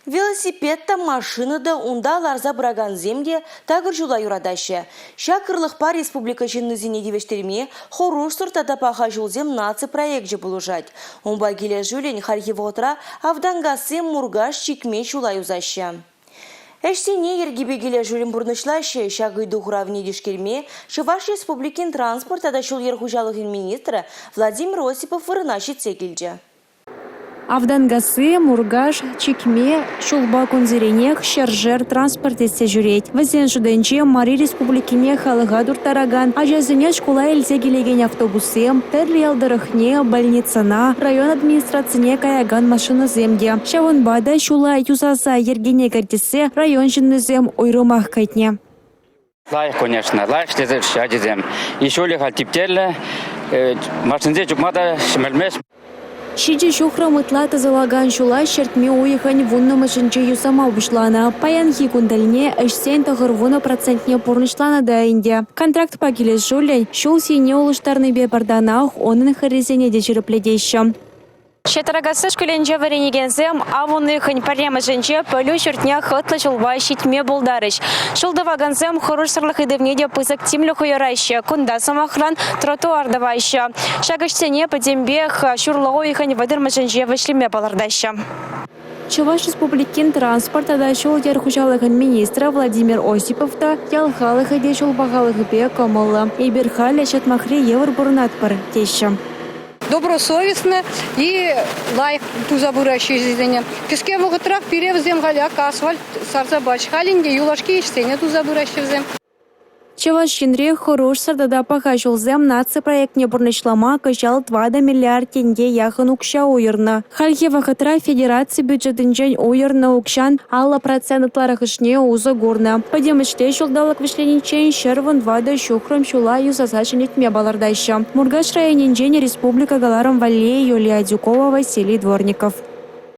Велосипед та, машина та, унта ларса пыракансем те такӑр ҫула юратаҫҫӗ. Ҫак ырлӑхпа республика ҫыннисене тивӗҫтерме Хӑрушсӑр тата паха ҫулсем наци проекчӗ пулӑшать. Унпа килӗшӳллӗн хальхи вӑхӑтра Автанкасси, Муркаш, Чикме ҫула юсаҫҫӗ. Ӗҫсене йӗркепе килӗшӳллӗн пурнӑҫлаҫҫӗ. Ҫак ыйту хуравне тишкерме Чӑваш Республикин транспорт тата ҫул-йӗр хуҫалӑхӗн министрӗ Владимир Осипов вырӑна ҫитсе килчӗ. Автанкасси, Муркаш, Чикме ҫулпа кунсеренех ҫӗршер транспорт иртсе ҫӳрет. Вӗсен шутӗнче Мари Республикине халӑха турттаракан, ачасене шкула илсе килекен автобуссем, тӗрлӗ ял тӑрӑхне, больницӑна, район администрацине каякан машинӑсем те. Ҫавӑнпа та ҫула юсаса йӗркене кӗртессе район ҫыннисем уйрӑмах кӗтнӗ. Лайӑх, конечно, лайӑх ӗҫлесе ачисем. И ҫулӗ халь типтерлӗ, машинсем чупма та ҫӗмӗрмест. Ҫичӗ ҫухрӑм ытла тӑсӑлакан ҫула ҫӗртме уйӑхӗн вуннӑмӗшӗнче юсама пуҫланӑ. Паянхи кун тӗлне ӗҫсен 90 процентне пурнӑҫланӑ та ӗнтӗ. Контрактпа килӗшӳллӗн ҫул сийне улӑштарнипе пӗртанах унӑн хӗррисене те ҫирӗплетеҫҫӗ. Ҫатракасси шкулӗнче вӗренекенсем авӑн уйӑхӗн пӗрремӗшӗнче пӗлӳ ҫуртне хӑтлӑ ҫулпа ҫитме пултарӗҫ. Ҫул тӑвакансем хӑрушсӑрлӑх ыйтӑвне те пысӑк тимлӗх уйӑраҫҫӗ. Кунта, сӑмахран, тротуар тӑваҫҫӗ. Ҫак ӗҫсене пӗтӗмпех ҫурла уйӑхӗн вӑтӑрмӗшӗнче вӗҫлеме палӑртаҫҫӗ. Чӑваш Республикин транспорт тата ҫул-йӗр хуҫалӑхӗн министрӗ Владимир Осипов та ял халӑхӗ те ҫул пахалӑхӗпе кӑмӑллӑ. Эпир халӗ ҫӑтмахри евӗр пурӑнатпӑр, теҫҫӗ. Добросовестно и лайӑх туса пыраҫҫӗ ӗҫӗсене. Кӗске вӑхӑтрах пире вӗсем халь ак асфальт сарса пачӗҫ. Халь ӗнтӗ юлашки ӗҫсене туса пыраҫҫӗ вӗсем. Чӑваш Енре хӑрушсӑр тата паха ҫулсем наци проектне пурнӑҫлама кӑҫал 4 миллиард тенке яхӑн укҫа уйӑрнӑ. Хальхи вӑхӑтра федераци бюджетӗнчен уйӑрнӑ укҫан 50 процент ытларахӑшне усӑ курнӑ. Пӗтӗмӗшле ҫулталӑк вӗҫлениччен 114 ҫухрӑм ҫула юсаса ҫӗнетме палӑртаҫҫӗ. Муркаш районӗнчен республика кӑларӑм валли Юлия Адюкова, Василий Дворников.